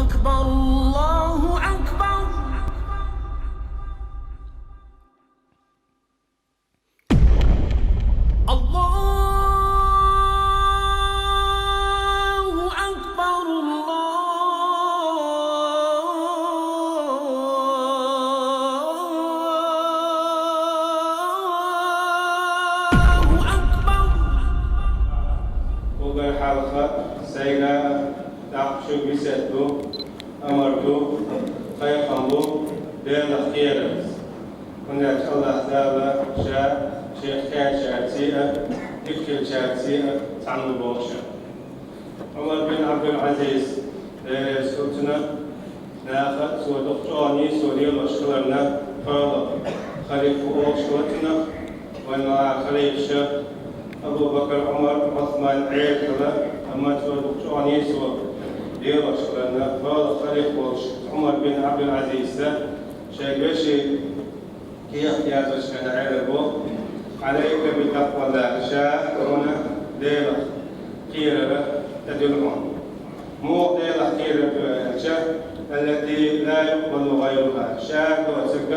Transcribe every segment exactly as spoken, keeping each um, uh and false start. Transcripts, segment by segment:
أكبر، الله أكبر. الله أكبر، الله أكبر. Угар хьалха сайга тӀаккха шуьга весет ду, амар ду, пайхамар ду Делах кхерар. ХӀунда аьлча АллахӀ Дала Ша Шех кхаьчарций а, дика хилчарций а цхьаьна ву бохуш. Ӏумар бин Ӏабдул-Ӏазиз, Дела реза хуьлда цунна, наха цо дукха чӀогӀа нийсо лелош хиларна, хьола халифа ву олуш хилла цунах, вайн ма халифаша Абу Бакр, Ӏумар, Ӏусман Ӏела хилла, амма цо дукха чӀогӀа нийсо лелош хиларна, хьола халифа волуш Ӏумар бин Ӏабдул-Ӏазиза шайн вешин кехат яздеш хилла Ӏелар боху: «عليك بتقوى الله», ша хьуна Делах кхерар тӀедуьллу хьуна. Муха Делах кхерар ду аьлча: «التي لا يقبل غيرها», ша доцург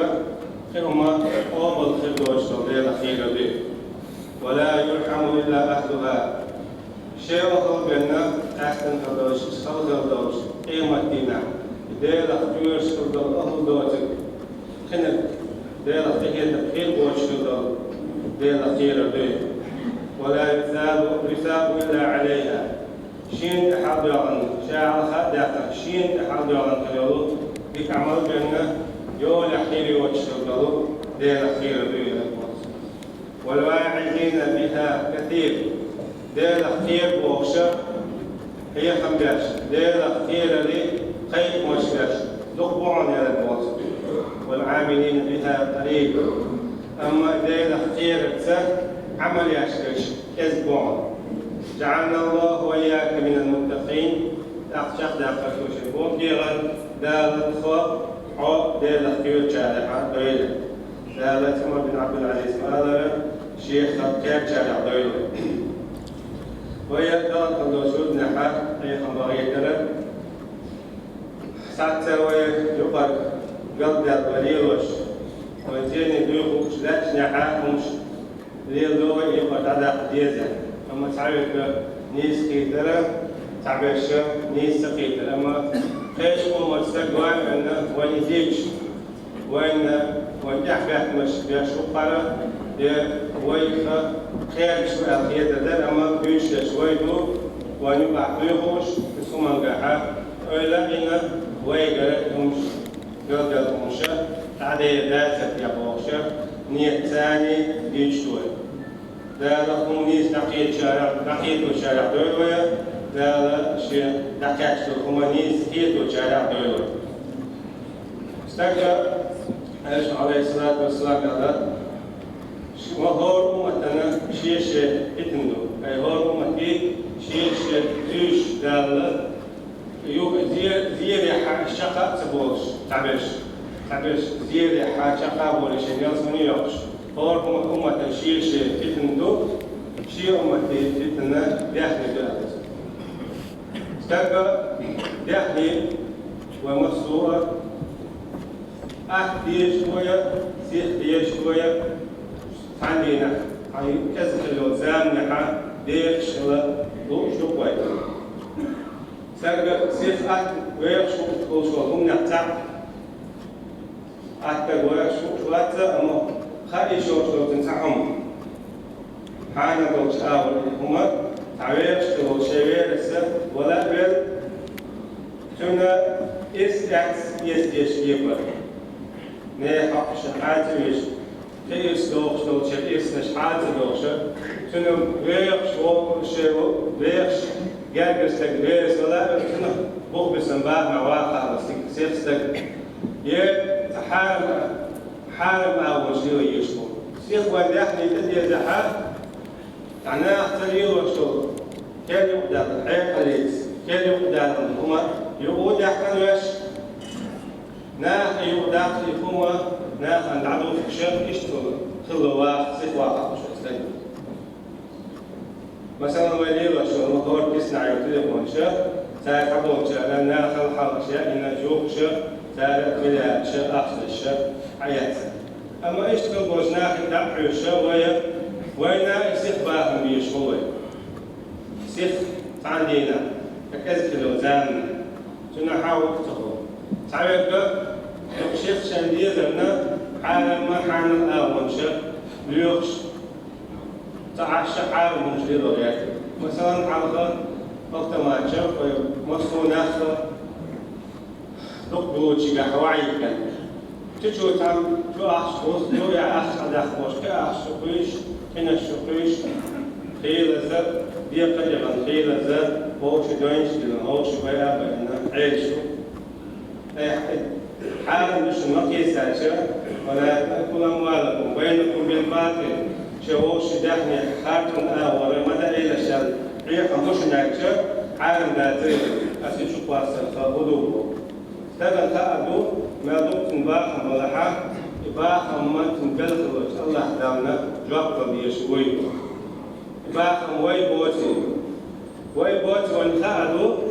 кхин хӀума къобал хир доцуш долу Делах кхерар ду. «ولا يرحم إلا أهلها». Шен охьал бен къаьсттина хила долуш, халхар долуш, къематдийнахь Делах кхоьруш хила долу охьал доцург, кхинарг Делах къинхетам хир боцуш хила долу Делах кхерар ду. «ولا يثاب، يثاب إلا عليها». Шена тӀе хьалдоьгӀна, ша хьалха а даьккхина, шена тӀе хьалдоьгӀна хила йолу дика Ӏамал бен, йолехь хир йоцуш хила долу Делах кхерар ду аьлла боху. «والواعظين بها كثير». Делах кхера бохуша, хьехам беш, Делах кхерарий кхайкхамаш беш, дукха бу хьуна аьлла боху. «والعاملين بها قليل». Амма Делах кхерарца Ӏамал еш берш кӀезиг бу хьуна. «جعلنا الله وإياك من المتقين». ТӀаккха чекхдаккхар шу шайн боху дегӀан, Дала тхо, хьо Делах кхоьручарехь дойла. Дала Ӏумар бин Ӏабдул-Ӏазиз ма-аллара, шех кхерчарехь дойла. Вай тахана долчу дийнахь хьехам бахийтара. Схьацца вай юкъара галдаьлла вай лелош, вай цӀене дуьйхуш лаьтташехь хӀумаш леладо вай юкъара дӀадаккха деза. Амма цхьаверг нийса кхийтара, цхьаберш нийса ца кхийтара. Амма кхечу къоман стаг ван а венна, вайна и дийцча, вайна, вайна тӀехь баьхкинарш беш ву-кх хӀара, я вайх кхерчаш бу аьлла хетар дара, амма дуьйцуш дерш вай ду, вайна юкъахь дуьйхуш, иза хӀумангахьа, ойла а йина, вайгара и хӀумаш, галдаьлла хӀумаш, дӀадер дацара те бохуша, нийятца дуьйцуш ду вай. Дала хӀума нийса дӀакхетачарах, дӀакхетачарах дойла вай, Дала шен дӀакхаьчначу хӀума нийса кхетачарах дойла вай. Стага, Элчано, Ӏалайхиссалату вассалам, аьлла: «Шу, хӀора умматана шен-шен питана ду, ай хӀора умматий шен-шен зуьйш Дала, юха зе-, зерехь чекх а ца болуш, цхьаберш, цхьаберш зерехь чекх а болуш, шен ялсамане а йоккхуш, хӀора умма-, умматана шен-шен питана ду, шен умматий питана даьхни ду», аьлла. Стага даьхни вай массо а атта дезаш вай, сих дезаш вай, цхьана дийнахь, хьайн кӀезиг хила йолу заманехь дехаш хила лууш ду-кх вай. Стага сих, атта вехаш волуш волу хӀуманех цхьаъ. Атта вехаш волуш вац, амма хаа йиш йолуш долчун цхьа хӀума. Хьанал долчу агӀор и хӀума, цхьа вехаш волу шайн верас вала а велла, цуьнан ирс, эцна эца дезаш кепара. Нехан хьокъашна хьаьца а веш, кхин ирс дохуш долчеран ирсанаш хьаьца а дохуша, цуьнан вехаш волу, шен вехаш гергара стаг верас вала а велла, цуьнан бух бисина бахамехь ваха а стаг, сих стаг. Я цхьа хьарам, хьарам агӀонаш лела езаш волу. Сих вайн даьхни тӀе дезахьа, цхьа наха ца лелош долу, кер юкъадаьлла хьекъаллица, кер юкъадаьлла хӀума юкъа а даьккхина веш, наха юкъадаккха и хӀума, нахана дӀадухкуша, иштта хилла ваха, сих ваха лууш волу стаг. Масала, вай лелаш йола хӀор киснахьа йола телефонаш, цара хьаболчара нахал хьалхашка яьнна юхкуш, цара миллиардаш ахчанаш хьаэц. Амма иштта хила болча наха дӀа а хьоьжуш, вай, вайна и сиха бахам беш хул вай. Сиха цхьан дийнахьа, тӀаккха кӀезиг хила йола зама. Цунах хьа вукху ца хов. Цхьаверг, дукха шех шайн дезарна, хьарам а, хьанал а агӀонаш лоьхуш, ца Ӏаш а хьарам хӀумаш лело гӀерта. Масала, хьалха автоматаш, вай массо а нах дукха долчигахь ваьхьийта. Цу чу цхьана чу ахча хул, цу я ахча хьадаккха болуш, кхин ахча чу кхуьйсуш, кхинаш чу кхуьйсуш, хийлаза, декхар а яхана хийлаза, вовшийн дойнаш а диллина, вовшийн байа а байина, Ӏелаш ю. Ай, хьарам ду шуна ма кхийсача, ولا تأكلوا أموالكم بينكم بالباطل, шайн вовшийн даьхни хартан агӀора ма даийла аьлла, хьехам бу шуна аьлча, хьарам дац, аса чу кхоссарх хӀу ду боху. Стагана хаа ду, мел дукха цуьнан бахам балахьа, и бахам ма цуьнан белхалочу АллахӀ-Далла жоп дала дезаш вуй. И бахам вай боций? Вай боций вайна хаа ду,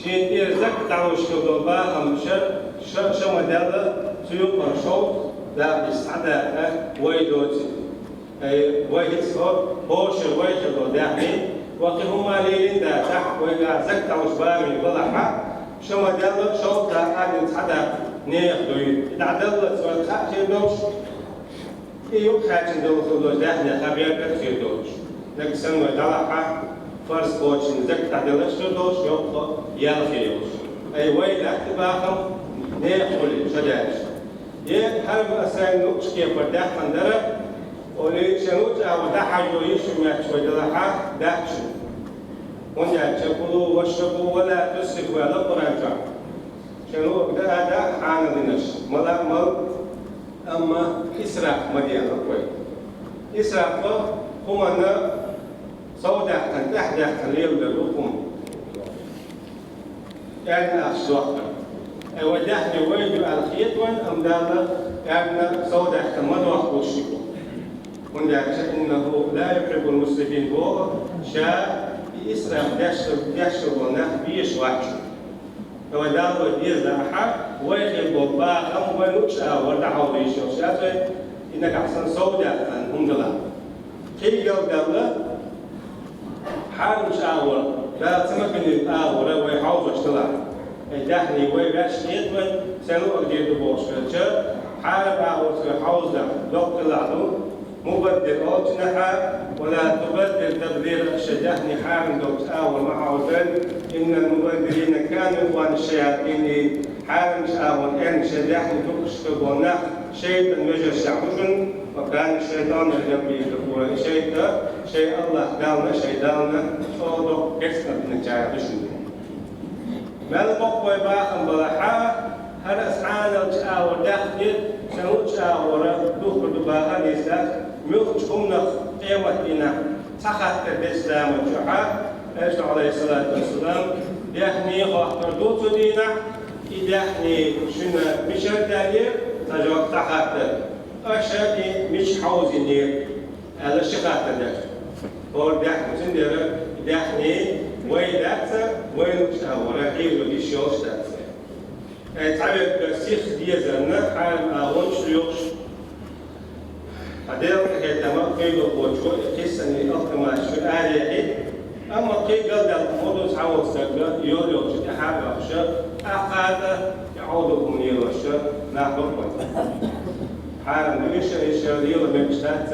шена тӀера закат дӀалуш хила долу бахам ша, ша, ша ма-делла, цу юкъара шовзткъа дакъа схьадаккха вай доций? Ай, вай хӀинца хӀо-, хӀора шера вай хир долу даьхни, вай кхин хӀумма лелийна дацахь, вайгахь закат дӀалуш барамехь балахьа, ша ма-делла, шовзткъа дакъа а дина схьадаккха нехан дуй. И дӀадаллалц вайна хаа хир долуш, и юкъахаьчна долу хир долчу даьхнех хьан беркат хир долуш. Нагахь санна вай дӀалахьа, фарз кхочушна закат дӀаделларш хир долуш, йоккха ял хир йолуш. Ай, вай дац и бахам, нехан хуьлий, ша даьлча. Е хьарам аса сайн луъучу кепара даьхна дара, олий, шен луъучу агӀор дӀахьажо йиш ю моьттуш вай делахьа, дац шуна. ХӀунда аьлча, كلوا واشربوا ولا تسرفوا аьлла Къуръан чохь. Шен луъург даа а даа, хьанал динарш, мала а мала, амма исраф ма де аьлла вай. Исраф хӀуманна совдаьккхина, тӀаьхьадаьккхина леладар ду хӀума. Аьрна ахча дохкар. Ай, вай даьхни вай ду аьлла хета вайна, амма Дала аьрна совдаьккхина ма дохкуш ю. ХӀунда аьлча, إنه لا يحب المسرفين боху, ша и исраф деш, деш болу нах безаш вац. Ткъа вай Дала вай деза ахьа, вай хир болу бахам вай луъучу агӀор дӀахьовзийш йолуш яц вай, и нагахь санна совдаьккхина хӀума далахь. Кхин галдаьлла, хьарамчу агӀор, Дала ца ма бинийла агӀора вай хьовзош далахь. Ай, даьхни вай ваьш хета вай, сайн луъург дийр ду бохуш хилча, хьарам агӀор вай хьовзадахь доккха хилла ду. Мубаддир олучу нахьа, ولا تبذر تبذيرا, шайн даьхни хьарам долчу агӀор ма хьовзадойла, إن المبذرين كانوا إخوان الشياطين, хьарамчу агӀор аьлла шайн даьхни дукхуш хир болу нах шайтӀан вежаршехь бу шуна, وكان الشيطان لربه كفورا, и шайтӀа шайн АллахӀ-Даллана, шайн Даллана чӀогӀа доккха керстанаш динчарах ду шуна. Мел боккха вай бахам балахьа, хӀара аса хьаналчу агӀор даьхни, шен луъучу агӀора духкур ду бахар нисдас, муьлххачу хӀуманах къематдийнахь цхьа хаттар дечу заман чохьа, Элчано, Ӏалайхиссалату вассалам, даьхни хоттур ду цу дийнахь, и даьхни шуна мичара даьллера, ца жоп цхьа хаттар, аша и мича хьовзийнера? Аьлла ши хаттар деш. ХӀора даьхни, цундела даьхни вай дац, вай луъучу агӀора хьийзо йиш йолуш дац. Ай, цхьаверг сиха дезарна, хьарам агӀонаш лоьхуш, хьан Делан къинхетам а, кхийдолчо и кхиссане автоматаш чу араяхьи, амма кхин галдаьлла хӀун ду, цхьаволу стаг йола йолчу тӀаьхьа а баьхкуш, тӀаккха а тӀе Ӏовдал хӀума лелош нах бакъ бара. Хьарам ду иша, иша лела мегаш дац,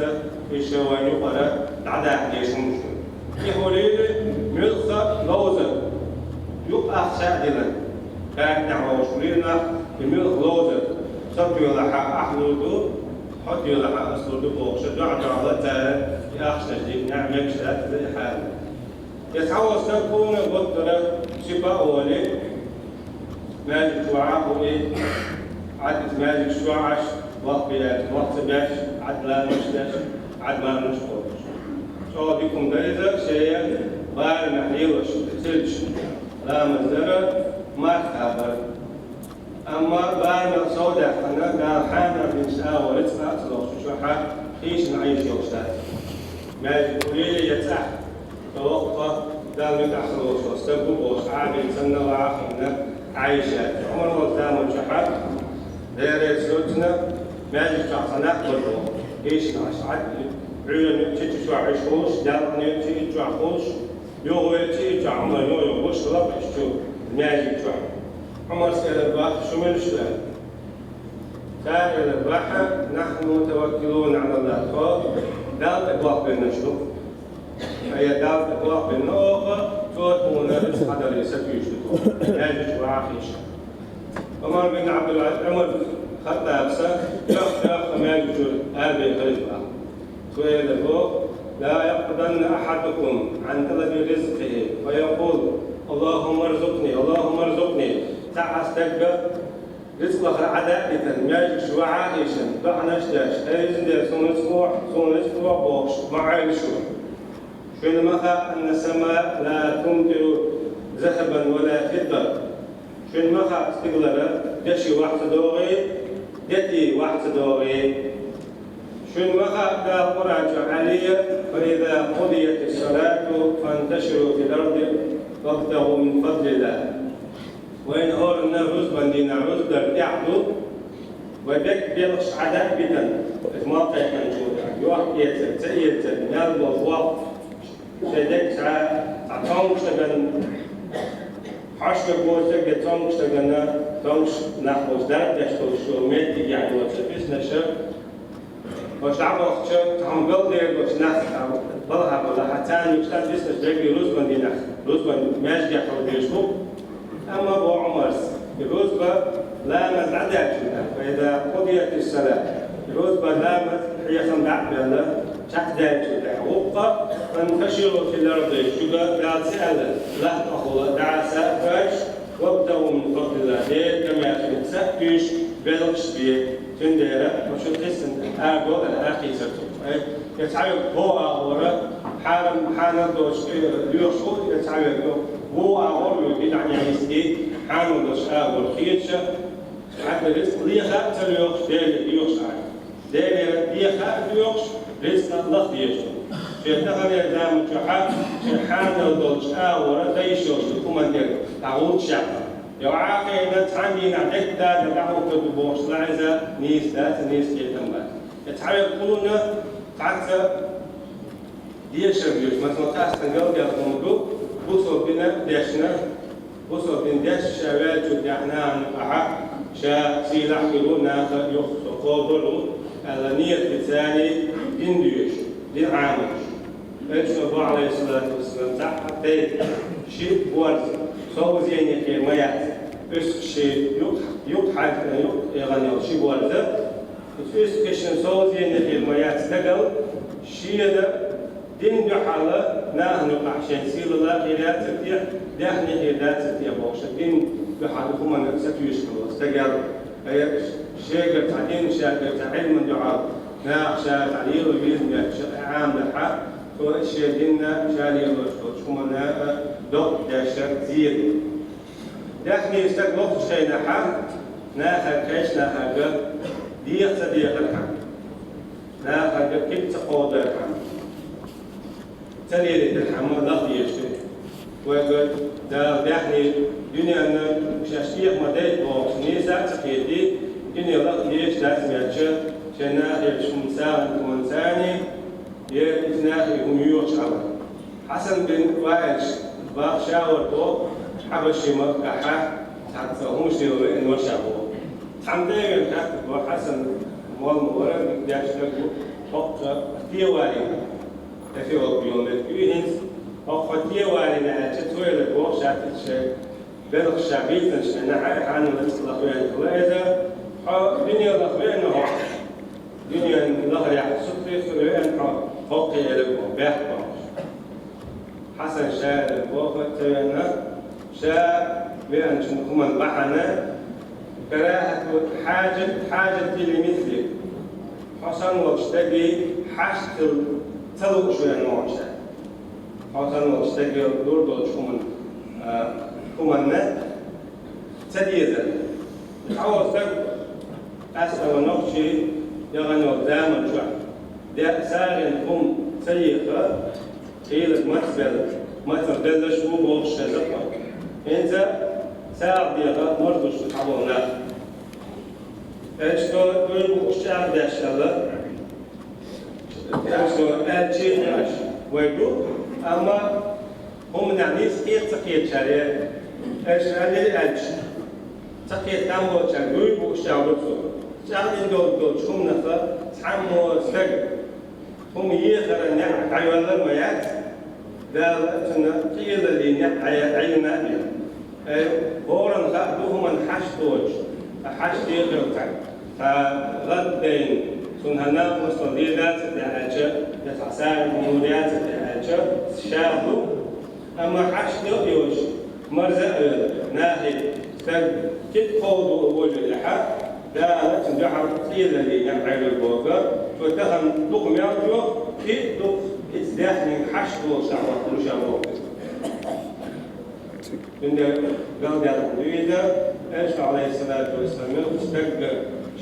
иша вайн юкъара дӀадахьа дезаш хӀумаш ду. И хӀу лели муьлхха ловзар, юкъа ахча а диллина, кхаьрдехь вовшах лела нах, и муьлхха ловзар, со тоьлахьа ахь лур ду, хьо тоьлахьа ас лур ду бохуш, дуьхьал-дуьхьал цара и ахчанаш диллинехь мегаш дац иза и хьарам. Я цхьаволу стаг кхунна гуттара сипа а волий, маьждиг чу вахьа а хууий, Ӏад иза маьждиг чу чохь Ӏаш, вахбе аьлча, вахца беш, Ӏад ламазаш деш, Ӏад мармаш кхочуш. ЧӀогӀа дика хӀума дара иза, шен барамехь лелош, цуьрчу ламаз дара, марха бара. Амма барамел совдаьккхина, Дала хьанал динчу агӀор рицкъа а ца лохуш, чохь хийшина Ӏийш йолуш дац. Маьждиг хӀу лели я цӀахь, Воккха, Далла муьтӀахь волуш стаг ву бохуш, Ӏабида санна вахана Ӏайша. Ӏумар волчу заман чохь, Делера Расулна маьждиг чохь цхьа нах бара боху. Эшна Ӏаш Ӏад, Ӏуьйранна чу чохь иш хуьлуш, Далла чу чохь хуьлуш, юха веача чохь Ӏумар юха-юха гуш хилла иштта маьждиг чохь. Ӏумарс элира боху: «Шу мила ду?» Цара элира боху: «Нахьну мутаваккилуна Ӏала Аллах». Тхо Далла тӀе болх бинарш ду. Ткъа Далла тӀе болх бина оха, цо тхуна рицкъ хьадаре сатуьйсуш ду тхо. Маьждиг чу вахийша. Ӏумар бин Ӏабдул-, Ӏумар Хаттабас чохь-чохь маьждиг чуьра арабевлла хилла боху. Цо элира боху: «Ла якъудданна ахьадукум Ӏан талаби ризкъихи ва якъулу: „Аллахумма рзукъни, Аллахумма рзукъни“». Цхьа а стаг рицкъ лахар Ӏада а дитина, маьждиг чу вахьа а хиъна, доӀанаш деш: «Хьай везан Дела, суна рицкъ лохьа, суна рицкъ лохьа», – бохуш, ма Ӏойла шу. Шуна ма хаьа: «Анна сама ла тумтиру захабан ва ла фидда». Шуна ма хаьа, стигалара деши вахь ца догӀий, дети вахь ца догӀий. Шуна ма хаьа, Дала Къуръан чохь аьллера: «Фа иза къудиятис салату фанташиру фил арди вабтагӀу мин фадлиллах». Вайна хӀоранна рузбан дийнахь рузба дар тӀехь ду, вай дерг белхаш Ӏада а битина, иза мел кхайкхинчул тӀаьхьа, йохк-эцар, ца эцар, мел болу болх, шайн дерг цхьа, цхьа цомгуш стагана, хьошка боцург я цомгуш стагана, цомгуш нах болчу дарба деш долуш йолу меттигехь йоцу биснаша, Оцу дӀабохча, тхьамма галдер долчу нах балха балахь, царна юкъа стаг дисна берриге рузбан дийнахь, рузбан маьждигехь хила дезаш бу. Амма боху Ӏумарс, и рузба ламаз дӀадаьллачул тӀаьхьа, фа иза къудиятис салат, и рузба ламаз хьехам дӀа а баьлла, чекхдаьллачул тӀаьхьа, вукха, фанташиру фил арди, шуьга Дала ца аьлла, лахтахула дӀаса а кхоьруш, вабтагӀу мин фадлиллах, Делан комаьршинца а туьйсуш, белхаш бе. Цундела ма шу кхиссина агӀор а хийцар цо. Ай, я цхьаверг хӀо агӀора, хьарам, хьанал долуш, э, лоьхуш ву, я цхьаверг ву агӀор ву, бидӀа нехиски, хьанал долуш агӀор хийца, хьан рицкъ леха а ца лоьхуш, Деле доьхуш Ӏа. Деле леха а доьхуш, рицкъ а лаха дезаш ду. Шен таханлера заман чохь шен хьанал долчу агӀора дан йиш йолуш ду хӀуманна тӀера дӀагӀулчаш яккха. Йо, Ӏа кхайкхина, цхьана дийнахь декъа дада дӀахӀуттур ду бохуш, лаьза нийса дац, нийса кхетам бац. Я цхьаверг хӀуна цхьацца дешар дуьйцу, масала, тасна галдаьлла хӀума ду, бусалба дина дешна, бусалба дина дешна ша ваьллачул тӀаьхьа нахана юкъахь ша сийлахь хир ву, наха юха со кхобур ву аьлла, нийят дина царна дин доьшуш, дин Ӏамош. Элчано боху, Ӏалайхиссалату вассалам, цхьа а дай ши борз, совзене хир ма яц. УьстагӀ ши юкъ-, юкъ хьаьжна, юкъ эгӀана йолу ши борз. Иза уьстагӀ шина совзене хир ма яц, стагал шена дин дуьхьал нахана юкъахь шен сийлалла хир яцара те, даьхни хир дацара те бохуш, дин дуьхьал хӀуманна сатуьйсуш волу стагал. Ткъа шегара цхьа дин, шегара цхьа Ӏилман дуьхьал наха ша цхьа лело веза моьттуш Ӏамадахь, цо шен динна, ша лелош долчу хӀуманна а доккха дешар зийр ду. Даьхни стаг лохучу хенахь, нахана кхечу нахана деха ца дехархьама, нахана кхин ца кховдархьама, ца лелийтархьама лаха дезаш ду. Вайга Дала даьхни дуьненна шаьш кехат ма дайта бохуш, нийса а ца кхетий, дуьне лаха дезаш дац моьттуш, шайн нахе шун сагӀина хӀуманца а, я иза нахе хӀума йоьхуш Ӏа вара. Хьасан бин Ваилс боху, ша вара боху Хьабаши-махкахь цхьацца хӀумаш лело веана вара ша боху. Цхьана тӀе а веана хаьттира боху Хьасан, молла ма вара, дика дешнарг ву, хӀокху тӀе валийна. Эфиопи йолу меттиг ю хӀинца, хӀокху тӀе валийна аьлча, цо элира боху ша, иза шайн белхаш ша бийцинчу хенахь, хьанал рицкъ лаха веана хилла иза, хьо дуьне лаха веана хьо. Дуьненан лахарехь сутта хир веана хьо, хӀокхе элира боху, бехк бохуш. Хьасан ша элира боху ца веана, ша веанчун хӀуманна бахьана, карахӀату хьаджат, хьаджати ли мисли. Хьо санна волчу стаге хьашт хила ца лууш веана ву ша. Хьо санна волчу стаге лур долчу хӀуманна, а, хӀуманна ца дезар. Цхьа волу стаг, къаьсттина ван нохчий, яхана йолу заман чохь, де сагӀина хӀума ца еха, Хийла мацбел, мацбеллаш бу бохуш шеза кхо. ХӀинца сагӀа деха марзуш хьаболна. Эшто дуй бу чӀагӀдешала. Эшто аьлчи хаш вай ду, амма хӀуманах нийса кхета ца кхетачаре. Эш аьлли аьлчи. Ца кхетам волча дуй бу чӀагӀду цо. ЧӀагӀдин долу долчу хӀуманаха цхьаммо стаг хӀума ехара неӀ дӀайоьллар ма яц, Дала цунна къелаллин неӀ Ӏе-, Ӏийна а бина. Ай, хӀоранна хаьа ду хӀуманна хьашт доцуш, ткъа хьашт дехар цхьаьна, ткъа гӀаддайна, цунна хӀанна а массо дийр дац а тӀе аьлча, я цхьа сагӀина хӀума дац а тӀе аьлча, ша ду. Амма хьашт йо а йоцуш, марза а йоьлла, нахе стаг кхин а кховдо а волавеллехьа, Дала цунна дуьхьал къелаллин неӀ Ӏелур боху, цо тахана дукха мел йо, кхин а дукха иза даьхнин хьашт долуш дӀахӀотталуш а боху. Цундела галдаьлла ду иза, Элчано, Ӏалайхиссалату вассалам, мел стаг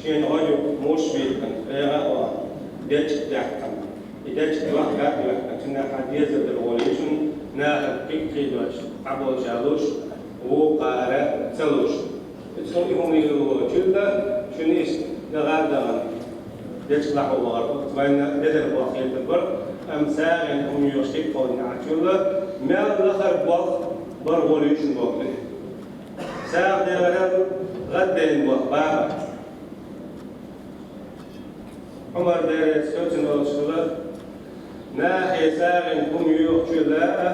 шена гӀо ю муш бийхкина, къегӀа а вахана, дечиг даьккхина. И дечиг вахка а ваьккхина, цуьнан хьан дезар дара гӀоле шуна, нахана кхин а кхийдош, Ӏаболча луш, вукхара ца луш. Цунна и хӀума йиллочуьнга, шуна иштта дагӀа а дахана, дечиг лахьо вахар, вайна ледар боху хетар бара, амма сагӀина хӀума йоьхуш дика кховдина Ӏачуьнга, мел лахара болх бара гӀоле шуна боху. СагӀа дехарал гӀаддайна болх баба. Ӏумар деррес хӀоьцун олуш хилла, нахе сагӀина хӀума йоьхучуьнга а,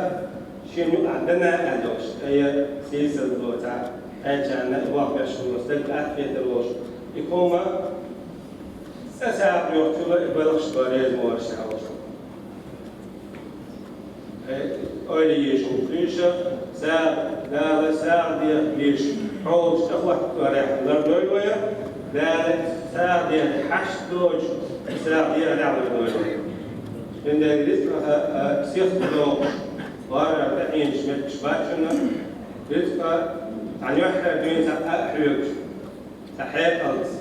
шен юкъахь дана а долуш, айя сийсазло цхьа кхечарна а вахбеш волу стаг атта хетар волуш, и хӀума цкъа сагӀа йоьхучуьнга и балхаш бан реза волуш хьалуш. Э, ойла еш хӀума дуьйша, сагӀа, Дала сагӀа деха дезаш, хьолаш тӀехӀоттарехь лардойла вай, Дала сагӀа деха хьашт доцуш, сагӀа дехарехь лардойла вай. Цундела рицкъаха, а, сихха дохуш, гӀарара тӀаьхьенаш метташ бац шуна, рицкъа цхьана юьххьера дуьйна цхьа а хьоьгуш. Цхьа хьекъалца,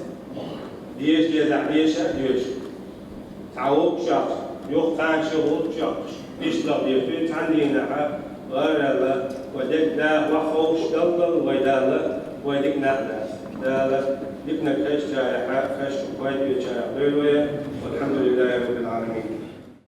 деша дезахь деша а доьшуш, цхьа гӀуллакх чохь, юха кхана ши гӀуллакх чохь, иштта дехуьйту цхьана дийнахьа, гӀарала, вай дерг даха вахховш даллал вай Далла, вай дика нах дац. Дала диканиг хезначарехьа, хезачу пайда эцначарах дойла вай. Валхьамдулиллахи Раббил Ӏаламин.